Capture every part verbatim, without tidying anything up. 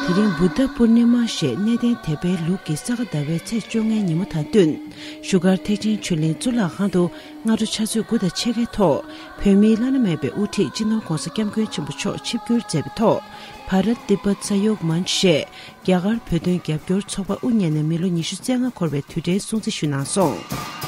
དེ་རིང་བུདྡྷ་པུར་ནི་མ་ཞེས་གནས་བརྟན་དད་པའི་ལུགས་ཀྱི་ས་ག་ཟླ་བའི་ཚེས་བཅོ་ལྔའི་ཉིན་མོ་དང་བསྟུན། བཞུགས་སྒར་ཐེག་ཆེན་ཆོས་གླིང་གཙུག་ལག་ཁང་དུ་སྔ་དྲོ་ཕྱག་ཚོད་དགུ་དང་ཕྱེད་ཀའི་ཐོག་བོད་མིའི་བླ་ན་མེད་པའི་དབུ་ཁྲིད་སྤྱི་ནོར་༧གོང་ས་༧སྐྱབས་མགོན་ཆེན་པོ་མཆོག་ཆིབས་བསྒྱུར་མཛད་པའི་ཐོག་བྷ་རཏ་ཏི་པད་ས་ཡོག་མན་ཆ་ཞེས་རྒྱ་གར་བོད་དོན་རྒྱབ་སྐྱོར་ཚོགས་པ་དབུ་བརྙེས་ནས་མི་ལོ་ཉི་ཤུ་རྩ་ལྔ་འཁོར་བའི་དུས་དྲན་སྲུང་བརྩི་ཞུས་གནང་སོང་།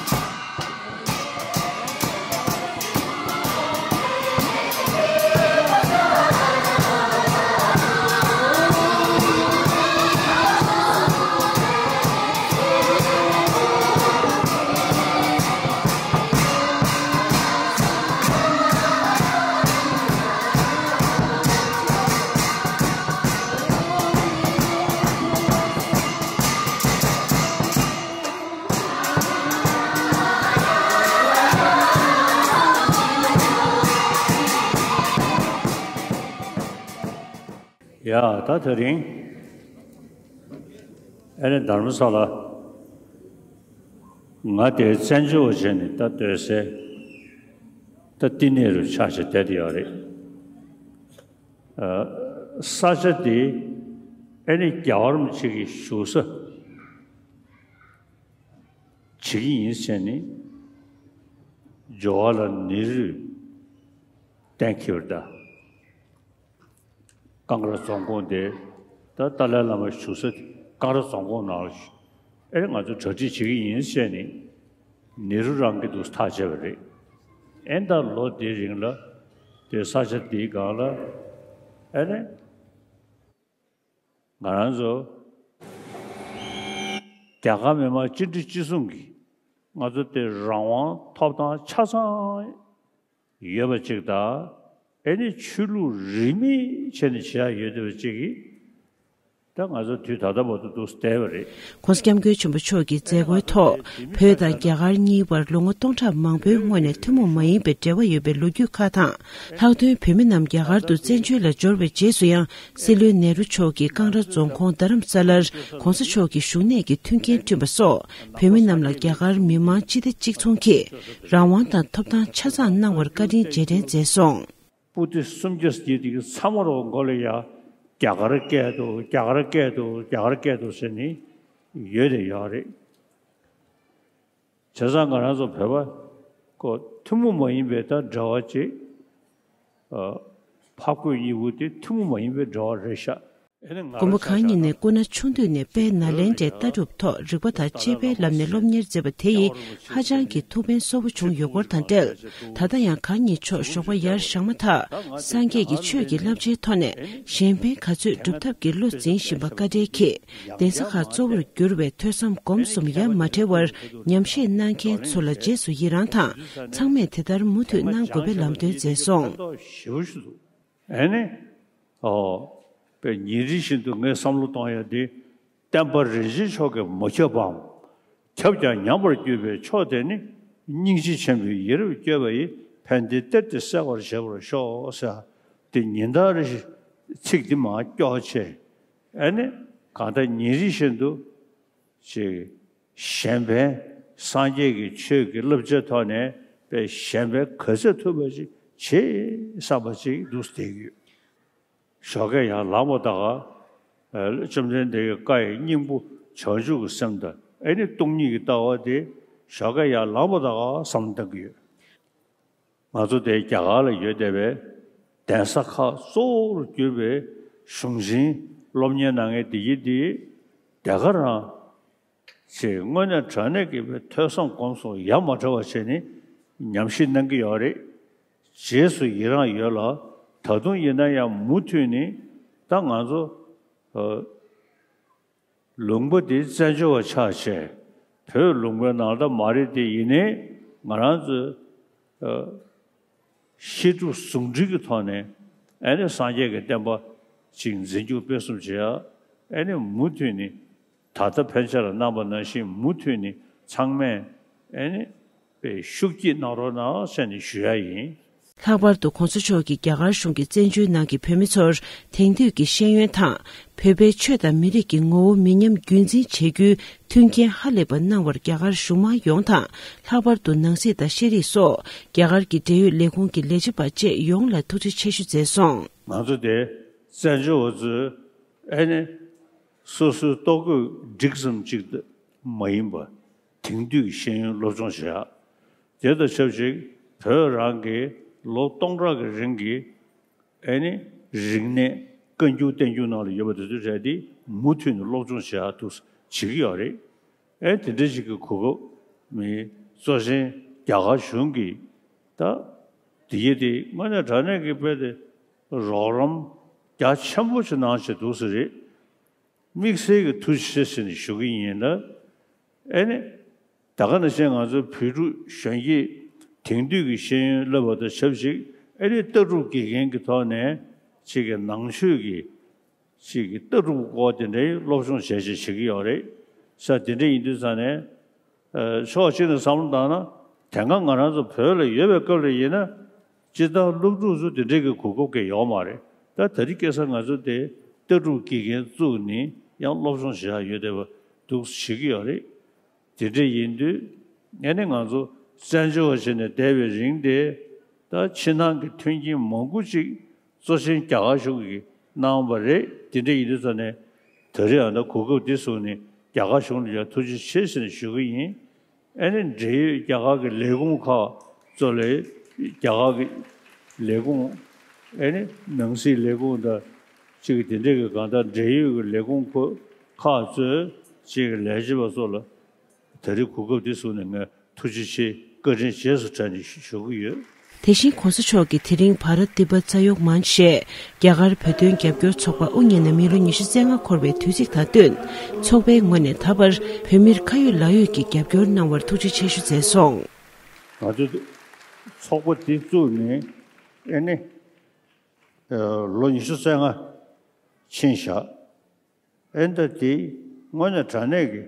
ཡ། ད་དེ་རིང་ཨ་ནི་དྷརྨ་ས་ལ་ང་དེའི་བཙན་བྱོལ་བ་བྱས་ནས་ད་སྡོད་སའི་ད་བསྟི་གནས་རུ་ཆགས་བྱས་བསྡད་ཡོད་རེད། ཨ། ས་ཆ་དེ་ཨ་ནི་རྒྱལ་བ་རིན་པོ་ཆེ་གི་བཞུགས་ས་བྱེད་ཀྱི་ཡིན་ཟེར་ནས་ཇ་ཝ་ཧར་ལཱལ་ནེ་རུས་གཏན་འཁེལ་བ་རེད་ད། ཀང་ར་རྫོང་ཁོངས་དེ་ད་ཏཱ་ལའི་བླ་མ་བཞུགས་ས་ཀང་ར་རྫོང་ཁོངས་ནང་ལ་ཨེ་ང་ཚོ་གྲ་སྒྲིག་བྱེད་ཀྱི་ཡིན་ཟེར་ནས་ནེ་རུ་རང་གིས་འདུག་ཐག་བཅད་པ་རེད། ཨེ་ད་ལོ་དེའི་རིང་ལ་དེ་ས་ཆ་དེའི་སྒང་ལ་ཨེ་ནས་ང་རང་ཚོ་རྒྱ་གར་མི་མང་སྤྱི་འཐུས་སྤྱི་ཚོགས་ཀྱིས་ང་ཚོ་དེ་རང་དབང་ཐོབ་ཐང་ཆ་ཚང་ཡོད་པ་ཅིག་དང་། ཨེ་ནི་ཆོས་ལུགས་རིས་མེད་བྱས་ནས་བྱེད་ཡ་ཡོད་བསྡད་པ་ཅིག་གིས་ད་ང་ཚོ་དུས་ད་ལྟ་བར་དུ་འདུག་བསྡད་པ་རེད། ༸གོང་ས་༸སྐྱབས་མགོན་ཆེན་པོ་མཆོག་གི་མཛད་སྒོའི་ཐོག་བོད་དང་རྒྱ་གར་གཉིས་བར་ལོ་ངོ་སྟོང་ཕྲག་མང་པོའི་སྔོན་ནས་ཐུན་མོང་མ་ཡིན་པའི་འབྲེལ་བ་ཡོད་པའི་ལོ་རྒྱུས་ཁག་དང་། ལྷག་དོན་བོད་མི་རྣམས་རྒྱ་གར་དུ་བཙན་བྱོལ་ལ་འབྱོར་བའི་རྗེས་སུ་ཡང་། སྲིད་བློན་ནེ་རུ་མཆོག་གིས་ཀང་ར་རྫོང་ཁོངས་རྡ་རམ་ས་ལར་༸གོང་ས་མཆོག་གི་བཞུགས་གནས་ཀྱི་མཐུན་རྐྱེན་བསྐྲུན་པ་སོགས། བོད་མི་རྣམས་ལ་རྒྱ་གར་མི་མང་སྤྱི་བདེ་གཅིག་མཚུངས་ཀྱི་རང་དབང་དང་ཐོབ་ཐང་ཆ་ཚང་གནང་བར་བཀའ་དྲིན་རྗེས་དྲན་མཛད་སོང་། པུ་ཏི་སུམ་བརྒྱ་ཟེར་དེ་གི་ཚང་མ་རོ་མགོ་ལ་ཡ་རྒྱ་གར་སྐད་དུ་རྒྱ་གར་སྐད་དུ་རྒྱ་གར་སྐད་དུ་ཟེར་ནི་ཡོད་དེ་ཡོད་རེད། བྱས་ཙང་ང་རང་ཚོ་བོད་པ་ཀོ་ཐུན་མོང་མ་ཡིན་པའི་ད་འབྲེལ་བ་ཅིག་ཨ། འཕགས་བོད་གཉིས་པོ་དེ་ཐུན་མོང་མ་ཡིན་པའི་འབྲེལ་བ་རེད་ཤག་ཨེ་ནི་ང་མགོན་པོ་རང་གང་ཉིད་ནས་སྐུ་ན་ཆུང་དུས་ནས་དཔལ་ནཱ་ལེནྡྲའི་ལྟ་གྲུབ་ཐོག་རིག་པ་དང་བཅས་པའི་ལམ་ནས་སློབ་གཉེར་མཛད་པ་དེ་ཡིས་ཧ་ཅང་གི་ཐུགས་ཕན་གསོ་བོ་བྱུང་ཡོད་སྐོར་དང་འབྲེལ། ད་ལྟ་ཡང་གང་ཉིད་མཆོག་ཞོགས་པ་ཡར་བཞེངས་མ་ཐག་སངས་རྒྱས་ཀྱི་ཆོས་ཀྱི་བསླབ་བྱའི་ཐོག་ནས་གཞན་ཕན་ག་ཚོད་སྒྲུབ་ཐབས་ཀྱི་བློ་འཛིན་བཞིན་པ་བཀའ་དྲིན་གྱིས། གདན་ས་ཁག་གཙོ་བོར་གྱུར་བའི་ཐོས་བསམ་སྒོམ་གསུམ་ཡ་མ་བྲལ་བར་ཉམས་བཞེས་གནང་མཁན་ཚོ་ལ་རྗེས་སུ་ཡི་རང་དང་། ཚང་མས་དེ་ལྟར་མུ་མཐུད་གནང་དགོས་པའི་ལམ་སྟོན་མཛད་སོང་། ཞེ་པོ་ཞིག་འདུག་ཨེ་ནི། ཨོ། པའི་ཉིན་རེ་བཞིན་དུ་ངས་བསམ་བློ་གཏོང་ཡ་འདི། བསྟན་པ་རིན་ཆེན་མཆོག་གིས་མ་ཁྱབ་པའམ། ཁྱབ་ཀྱང་ཉམས་པར་གྱུར་པའི་ཕྱོགས་དེ་ནི། སྙིང་རྗེ་ཆེན་པོས་ཡིད་རབ་བསྐྱོད་པ་ཡིས་ཕན་བདེའི་གཏེར་དེ་གསལ་བར་བྱེད་པར་ཤོག་ཟེར། དེ་ཉིན་ལྟར་རེ་བཞིན་ཚིག་འདི་མར་སྐྱོར་བྱས། ཨེ་ནི། གང་ལྟར་ཉིན་རེ་བཞིན་དུ། ཅིག་གཞན་ཕན། སངས་རྒྱས་ཀྱི་ཆོས་ཀྱི་བསླབ་བྱའི་ཐོག་ནས་པའི་གཞན་ཕན་ག་ཚོད་ཐུབ་པ་ཅིག་བྱེད་བསམ་པ་ཅིག་འདུག་བསྡད་ཀྱི་ཡོད། ཞོགས་ཀས་ཡར་ལངས་པ་དང་། ཨ། བཅོམ་ལྡན་འདས་ཀྱི་བཀའ་ཡི་སྙིང་པོ་བྱང་ཆུབ་ཀྱི་སེམས་དང་ཨེ་ནི་སྟོང་ཉིད་ཀྱི་ལྟ་བ་དེ་ཞོགས་ཀས་ཡར་ལངས་པ་དང་བསམ་བློ་གཏོང་གི་ཡོད། ང་ཚོ་དེ་རྒྱ་གར་ལ་ཡོད་བསྡད་པའི་གདན་ས་ཁག་གཙོ་བོར་གྱུར་པའི་གཞུང་ཆེན་སློབ་གཉེར་གནང་མཁན་དེ་གྱིས་དེ་དེ་ག་རང་ཅེས་དངོས་གནས་དྲང་གནས་ཀྱི་ཐོས་བསམ་སྒོམ་གསུམ་ཡ་མ་བྲལ་བ་བྱས་ནས་ཉམས་ཞིབ་གནང་གི་ཡོད་རེད། རྗེས་སུ་ཡི་རང་ཡོད་ལ། ད་དུང་ཡིན་ན་ཡང་མུ་མཐུད་ནས་ད་ང་ཚོ། ཨ། ལུང་པ་འདི་བཙན་བྱོལ་བ་ཆགས་བྱས། བོད་ལུང་པའི་ནང་ད་མ་རེད་དེ། ཡིན་ནའི་ང་རང་ཚོས། ཨ། བཤད་སྒྲུབ་ཟུང་འབྲེལ་གྱི་ཐོག་ནས་ཨེ་ནི་སངས་རྒྱས་ཀྱི་བསྟན་པ་ཅིག་འཛིན་སྐྱོང་སྤེལ་གསུམ་བྱེད་ཡ་ཨེ་ནི་མུ་མཐུད་ནས། ད་ལྟ་ཕན་ཆད་ལ་གནང་པ་ནང་བཞིན་མུ་མཐུད་ནས་ཚང་མས་ཨེ་ནི་པའི་ཤུགས་སྐྱེད་གནང་རོགས་གནང་ཟེར་ནས་ཞུ་ཡ་ཡིན། ལྷག་པར་དུ་༸གོང་ས་མཆོག་གིས་རྒྱ་གར་གཞུང་གིས་བཙན་བྱོལ་ནང་གི་བོད་མི་ཚོར་དེང་དུས་ཀྱི་ཤེས་ཡོན་དང་། བོད་པའི་ཆོས་དང་མི་རིགས་ཀྱི་ངོ་བོ་མི་ཉམས་རྒྱུན་འཛིན་བྱེད་རྒྱུའི་མཐུན་རྐྱེན་ཧ་ལས་པ་གནང་བར་རྒྱ་གར་གཞུང་མང་ཡོངས་དང་། ལྷག་པར་དུ་ནང་སྲིད་དང་ཤེས་རིག་སོགས་རྒྱ་གར་གྱི་འབྲེལ་ཡོད་ལས་ཁུངས་ཀྱི་ལས་བྱེད་པ་བཅས་ཡོངས་ལ་ཐུགས་རྗེ་ཆེ་ཞུ་མཛད་སོང་། ང་ཚོ་དེ་བཙན་བྱོལ་བ་ཚོའི་ ཨེ་ནི། སོ་སོའི་ལྟོ་གོས་སྒྲིག་ཙམ་གཅིག་མ་ཡིན་པ། དེང་དུས་ཀྱི་ཤེས་ཡོན་སློབ་སྦྱོང་བྱེད་ཡག་དེ་དང་ཆབས་ཅིག་བོད་རང་གི་ལོ་སྟོང་ཕྲག་གི་རིང་གི་ཨེ་ནི་རིག་གནས་བཀའ་འགྱུར་བསྟན་འགྱུར་ནང་ལ་ཡོད་པ་དེ་ཚོའི་གྲས་དེ་མུ་མཐུད་ནས་སློབ་སྦྱོང་བྱེད་ཡག་འདུག་བྱེད་ཀྱི་ཡོད་རེད། ཨེ་དེ་འདྲ་ཞིག་གི་གོ་སྐབས་མི་གཙོ་ཆེན་རྒྱ་གར་གཞུང་གིས་ད་དེ་ཡི་དེ་དངོས་གནས་དྲང་གནས་ཀྱི་དཔེ་དེ་རོགས་རམ་རྒྱ་ཆེན་པོ་ཞིག་གནང་བྱས་འདུག་ས་རེད། དམིགས་བསལ་གྱི་ཐུགས་རྗེ་ཆེ་ཟེར་ནས་ཞུ་གི་ཡིན་ལ། ཨེ་ནི། ད་ག་ནང་བཞིན་ང་ཚོ་བོད་ཕྲུག་གཞོན་སྐྱེས་དེང་དུས་ཀྱི་ཤེས་ཡོན་བསླབ་པ་དང་ཆབས་ཅིག་ཨེ་ནི་ལྟ་གྲུབ་དགེ་རྒན་གྱི་ཐོག་ནས་ཅིག་གི་ནང་ཆོས་ཀྱི་ཅིག་གི་ལྟ་གྲུབ་སྐོར་དེ་འདྲའི་སློབ་སྦྱོང་བྱས་བྱས་བྱེད་ཀྱི་ཡོད་རེད། ས་དེ་འདྲ་ཡིན་དུས་ཙང་ནས། ཕྱོགས་གཅིག་ནས་བསམ་བློ་བཏང་ན་དེ་སྔ་ང་རང་ཚོ་བོད་ལ་ཡོད་པའི་སྐབས་ལ་ཡིན་ན་སྤྱིར་བཏང་སློབ་ཕྲུག་ཚོ་དེ་འདྲའི་གི་གོ་སྐབས་ཀྱི་ཡོད་མ་རེད། ད་ད་རེས་ཁ་སང་ང་ཚོ་དེ་ལྟ་གྲུབ་དགེ་རྒན་བཙུགས་ནས་ཡང་སློབ་སྦྱོང་བྱེད་ཡག་ཡོད་བསྡད་པ་འདུག་བྱེད་ཀྱི་ཡོད་རེད། དེ་འདྲ་ཡིན་དུས་ཨེ་ནི་ང་ཚོ་བཙན་བྱོལ་བ་བྱས་ནས་བསྡད་པའི་རིང་དེ་ད་ཕྱི་ནང་གི་མཐུན་རྐྱེན་མང་པོ་ཅིག་གཙོ་ཆེན་རྒྱ་གར་གཞུང་གིས་གནང་བ་རེད། དེ་འདྲ་ཡིན་དུས་ཙང་ནས་ད་རེས་ཨ་ནི་གོ་སྐབས་འདི་བཟུང་ནས་རྒྱ་གར་གཞུང་ལ་ཡང་ཐུགས་རྗེ་ཆེ་ཟེར་ནས་ཞུ་གི་ཡིན། ཨ་ནི་འབྲེལ་ཡོད་རྒྱ་གར་གྱི་ལས་ཁུངས་ཁག་གཙོ་ལས་རྒྱ་གར་གྱི་ལས་ཁུངས་ཨ་ནི་ནང་སྲིད་ལས་ཁུངས་དང་གཅིག་གི་དེ་འདྲས་ཀྱི་གང་ལྟར་འབྲེལ་ཡོད་ཀྱི་ལས་ཁུངས་ཁག་གཙོས་གཅིག་གི་ལས་བྱེད་པ་ཚོ་ལ་ད་རེས་གོ་སྐབས་འདི་བཟུང་ནས་ངས་ཐུགས་རྗེ་ཆེ་བཀའ་དྲིན་རྗེས་སུ་དྲན་ནས་ཞུ་གི་ཡོད། དེ་བཞིན་གོང་ས་མཆོག་གིས་དེ་རིང་བྷ་རཏ་ཏི་བྷ་ཙ་ཡོག་མན་ཞེས་རྒྱ་གར་བོད་དོན་རྒྱབ་སྐྱོར་ཚོགས་པ་དབུ་བརྙེས་ནས་མི་ལོ་ཉི་ཤུ་རྩ་ལྔ་འཁོར་བའི་དུས་ཚིགས་དང་བསྟུན། ཚོགས་པའི་ངོས་ནས་ད་བར་བོད་མིར་ཁ་ཡོད་ལག་ཡོད་ཀྱི་རྒྱབ་སྐྱོར་གནང་བར་ཐུགས་རྗེ་ཆེ་ཞུ་མཛད་སོང་། ང་ཚོ་ཚོགས་པ་འདི་བཙུགས་ནས་ཨེ་ནི་ལོ་ཉི་ཤུ་རྩ་ལྔ་ཕྱིན་བཞག་ཨེ་ད་དེ་དངོས་གནས་དྲང་གནས་ཀྱི་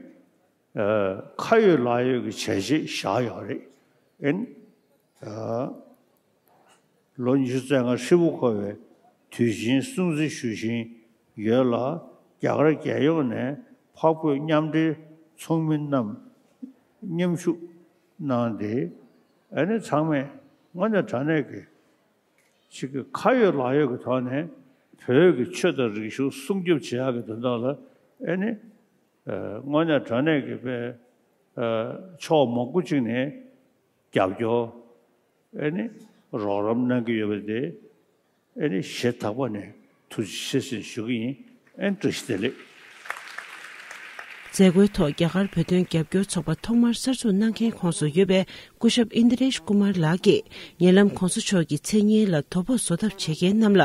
ཁ་ཡོད་ལག་ཡོད་ཀྱི་བྱས་རྗེས་བཞག་ཡོད་རེད། ཨེ་ནི། ལོ་ཉི་ཤུ་རྩ་ལྔ་ཧྲིལ་པོ་འཁོར་བའི་དུས་ཆེན་སྲུང་བརྩི་ཞུ་བཞིན་ཡོད་ལ། རྒྱ་གར་རྒྱལ་ཡོངས་ནས་འཕགས་བོད་མཉམ་འབྲེལ་ཚོགས་མི་རྣམས་མཉམ་ཞུགས་གནང་སྟེ། ཨ་ནི་ཚང་མས་དངོས་གནས་དྲང་གནས་ཀྱི་ཅིག་གི་ཁ་ཡོད་ལག་ཡོད་ཀྱི་ཐོག་ནས་བོད་ཀྱི་ཆོས་དང་རིག་གཞུང་སྲུང་སྐྱོབ་བྱེད་ཡག་གི་དོན་དག་ལ་ཨ་ནི་དངོས་གནས་དྲང་གནས་ཀྱི་དཔེ་ཕྱོགས་མང་པོ་ཅིག་ནས་རྒྱབ་སྐྱོར། ཨེ་ནི་རོགས་རམ་གནང་གི་ཡོད་པ་དེ་ཨེ་ནི་ཞེ་ཐག་པ་ནས་ཐུགས་རྗེ་ཆེ་ཟེར་ཞུ་གི་ཡིན། ཨེ་ནི་བཀྲ་ཤིས་བདེ་ལེགས། མཛད་སྒོའི་ཐོག་རྒྱ་གར་བོད་དོན་རྒྱབ་སྐྱོར་ཚོགས་པ་ཐོག་མར་གསར་འཛུགས་གནང་མཁན་ཁོངས་སུ་ཡོད་པའི་སྐུ་ཞབས་ཨིན་དྲེཤ་ཀུ་མར་ལགས་ཀྱིས་ཉེ་ལམ་གོང་ས་མཆོག་གི་མཚན་སྙན་ལ་དོ་ཕོག་བཟོ་ཐབས་བྱེད་མཁན་རྣམས་ལ་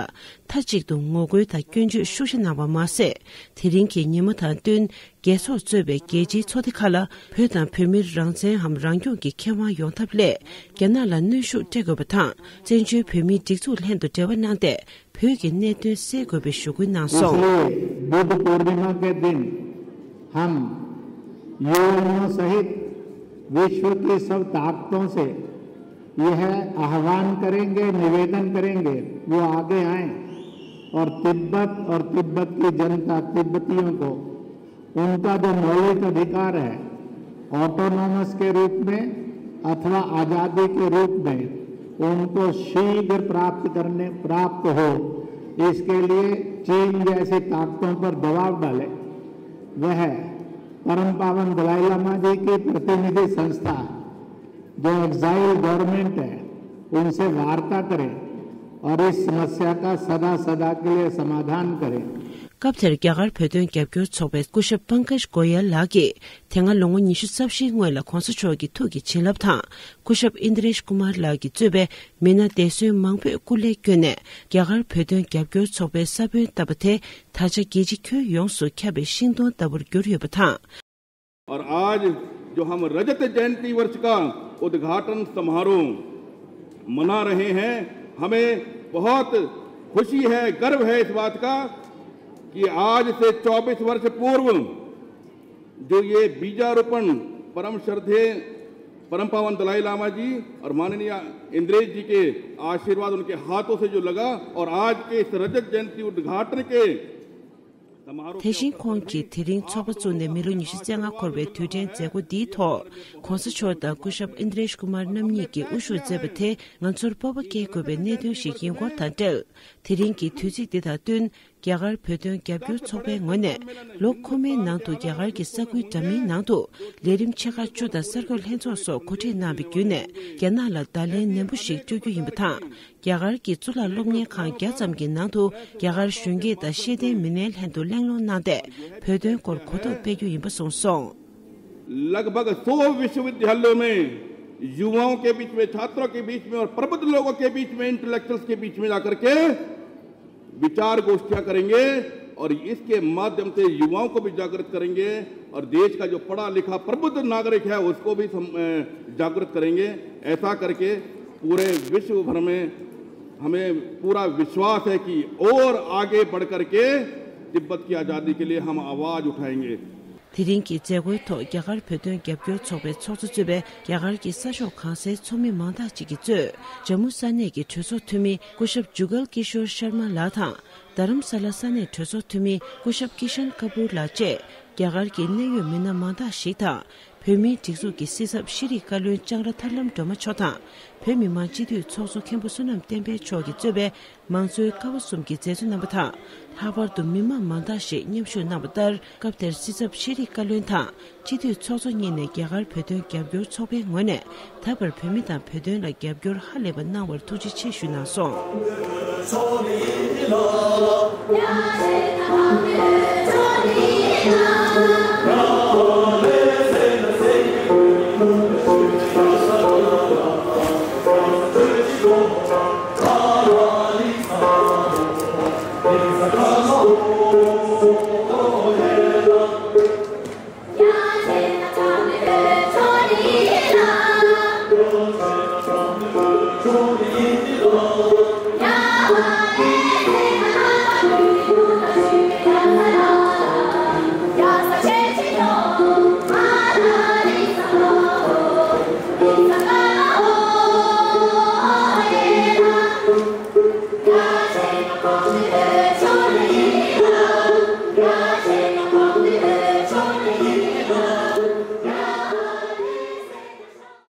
མཐའ་གཅིག་ཏུ་ངོ་རྒོལ་དང་སྐྱོན་བརྗོད་ཤུགས་ཆེ་གནང་བ་མ་ཟད། དེ་རིང་གི་ཉིན་མོ་དང་བསྟུན། རྒྱལ་ཚོགས་གཙོས་པའི་རྒྱལ་སྤྱིའི་ཚོགས་སྡེ་ཁག་ལ་བོད་དང་བོད་མིར་རང་བཙན་འམ་རང་སྐྱོང་གི་ཁེ་དབང་ཡོང་ཐབས་སླད། རྒྱ་ནག་ལ་གནོན་ཤུགས་སྤྲད་དགོས་པ་དང་། བཙན་བྱོལ་བོད་མིའི་སྒྲིག་འཛུགས་ལྷན་དུ་འབྲེལ་བ་གནང་སྟེ། བོད་ཀྱི་གནད་དོན་སེལ་དགོས་པའི་ཞུ་སྐུལ་གནང་སོང་། इसलिए बुद्ध पूर्णिमा के दिन हम युवाओं सहित विश्व की सब ताकतों से यह आह्वान करेंगे, निवेदन करेंगे, वो आगे आएं और तिब्बत और तिब्बत की जनता, तिब्बतियों को उनका जो मौलिक अधिकार है, ऑटोनॉमस के रूप में अथवा आज़ादी के रूप में उनको शीघ्र प्राप्त करने, प्राप्त हो, इसके लिए चीन जैसी ताकतों पर दबाव डालें। वह परम पावन दलाई लामा जी की प्रतिनिधि संस्था जो एग्जाइल गवर्नमेंट है, उनसे वार्ता करें और इस समस्या का सदा सदा के लिए समाधान करें। སྐབས་དེར་རྒྱ་གར་བོད་དོན་རྒྱབ་སྐྱོར་ཚོགས་པའི་སྐུ་ཞབས་པང་ཀེཤ་གོ་ཡལ་ལགས་ཀྱིས། དེ་སྔ་ལོ་ངོ་ཉི་ཤུ་རྩ་བཞིའི་སྔོན་ལ་གོང་ས་མཆོག་གི་ཐུགས་ཀྱི་བྱིན་རླབས་དང་། སྐུ་ཞབས་ཨིན་དྲེཤ་ཀུ་མར་ལགས་ཀྱིས་གཙོས་པའི་མི་སྣ་འདས་གསོན་མང་པོས་སྐུ་ལས་བསྐྱོན་ནས། རྒྱ་གར་བོད་དོན་རྒྱབ་སྐྱོར་ཚོགས་པའི་ས་བོན་བཏབ་པ་དེ་ད་ཆ་རྒྱལ་སྤྱི་ཁྱོན་ཡོངས་སུ་ཁྱབ་པའི་ཤིང་སྡོང་ལྟ་བུར་གྱུར་ཡོད་པ་དང་། और आज जो हम रजत जयंती वर्ष का उद्घाटन समारोह मना रहे हैं, हमें बहुत खुशी है, गर्व है इस बात का कि आज से चौबीस वर्ष पूर्व जो ये बीजारोपण परम श्रद्धेय परम पावन दलाई लामा जी और माननीय इंद्रेश जी के आशीर्वाद, उनके हाथों से जो लगा और आज के इस रजत जयंती उद्घाटन के དེ་བཞིན་ཁོང་གིས་དེ་རིང་ཚོགས་པ་བཙུགས་ནས་མི་ལོ་ཉི་ཤུ་རྩ་ལྔ་འཁོར་བའི་དུས་དྲན་མཛད་སྒོ་འདིའི་ཐོག་༧གོང་ས་མཆོག་དང་སྐུ་ཞབས་ཨིན་དྲེཤ་ཀུ་མར་རྣམ་གཉིས་ཀྱིས་དབུ་བཞུགས་མཛད་པ་དེ་ང་ཚོར་སྤོབས་པ་སྐྱེ་དགོས་པའི་གནད་དོན་ཞིག་ཡིན་སྐོར་དང་འབྲེལ། དེ་རིང་གི་དུས་ཚིགས་འདི་དང་བསྟུན། རྒྱ་གར་བོད་དོན་རྒྱབ་སྐྱོར་ཚོགས་པའི་ངོས་ནས། ལོ་འཁོར་མའི་ནང་དུ་རྒྱ་གར་གྱི་ས་ཁུལ་འདྲ་མིན་ནང་དུ་ལས་རིམ་ཆེ་ཁག་བཅུ་དང་གསར་འགོད་ལྷན་ཚོགས་སོགས་གོ་སྒྲིག་གནང་བའི་བརྒྱུད་ནས། རྒྱ་ནག་ལ་བརྡ་ལན་ནན་པོ་ཞིག་སྤྲོད་རྒྱུ་ཡིན་པ་དང་། རྒྱ་གར་གྱི་གཙུག་ལག་སློབ་གཉེར་ཁང་བརྒྱ་ཙམ་གྱི་ནང་དུ་རྒྱ་གར་གཞོན་སྐྱེས་དང་ཤེས་ལྡན་མི་སྣའི་ལྷན་དུ་གླེང་སློང་གནང་སྟེ། བོད་དོན་སྐོར་གོ་རྟོགས་སྤེལ་རྒྱུ་ཡིན་པ་གསུངས་སོང་། लगभग सौ विश्वविद्यालयों में युवाओं के बीच में, छात्रों के बीच में और प्रबुद्ध लोगों के बीच में, इंटेलेक्चुअल्स के बीच में जाकर के विचार गोष्ठियां करेंगे और इसके माध्यम से युवाओं को भी जागृत करेंगे और देश का जो पढ़ा लिखा प्रबुद्ध नागरिक है, उसको भी सम-, अ, जागृत करेंगे। ऐसा करके पूरे विश्व भर में हमें पूरा विश्वास है कि और आगे बढ़ करके तिब्बत की आज़ादी के लिए हम आवाज़ उठाएंगे। དེ་རིང་གི་མཛད་སྒོའི་ཐོག་རྒྱ་གར་བོད་དོན་རྒྱབ་སྐྱོར་ཚོགས་པའི་ཚོགས་གཙོ་གཙོས་པའི་རྒྱ་གར་གྱི་ས་ཕྱོགས་གང་སའི་ཚོགས་མི་མང་དག་ཅིག་གིས་གཙོས། ཇམ་མུ་ས་གནས་ཀྱི་གྲོས་ཚོགས་འཐུས་མི་སྐུ་ཞབས་ཇུ་གལ་ཀི་ཤོར་ཤར་མ་ལགས་དང་། རྡ་རམ་ས་ལ་ས་གནས་གྲོས་ཚོགས་འཐུས་མི་སྐུ་ཞབས་ཀི་ཤན་ཀ་པུར་ལགས་བཅས། རྒྱ་གར་གྱི་གནད་ཡོད་མི་སྣ་མང་དག་ཞིག་དང་། བོད་མིའི་སྒྲིག་འཛུགས་ཀྱི་སྲིད་ཚབ་ཤེས་རིག་བཀའ་བློན་ལྕང་ར་ཐར་ལམ་སྒྲོལ་མ་མཆོག་དང་། བོད་མི་མང་སྤྱི་འཐུས་ཚོགས་གཙོ་མཁན་པོ་བསོད་ནམས་བསྟན་འཕེལ་མཆོག་གིས་གཙོས་པའི་མང་གཙོའི་ཀ་བ་གསུམ་གྱི་མཛད་གཙོ་རྣམ་པ་དང་། ལྷག་པར་དུ་མི་མང་མང་དག་ཞིག་མཉམ་ཞུགས་གནང་བ་ལྟར། སྐབས་དེར་སྲིད་ཚབ་ཤེས་རིག་བཀའ་བློན་དང་། སྤྱི་འཐུས་ཚོགས་གཙོ་གཉིས་ནས་རྒྱ་གར་བོད་དོན་རྒྱབ་སྐྱོར་ཚོགས་པའི་ངོས་ནས། ད་བར་བོད་མི་དང་བོད་དོན་ལ་རྒྱབ་སྐྱོར་ཧ་ལས་པ་གནང་བར་ཐུགས་རྗེ་ཆེ་ཞུས་གནང་སོང་།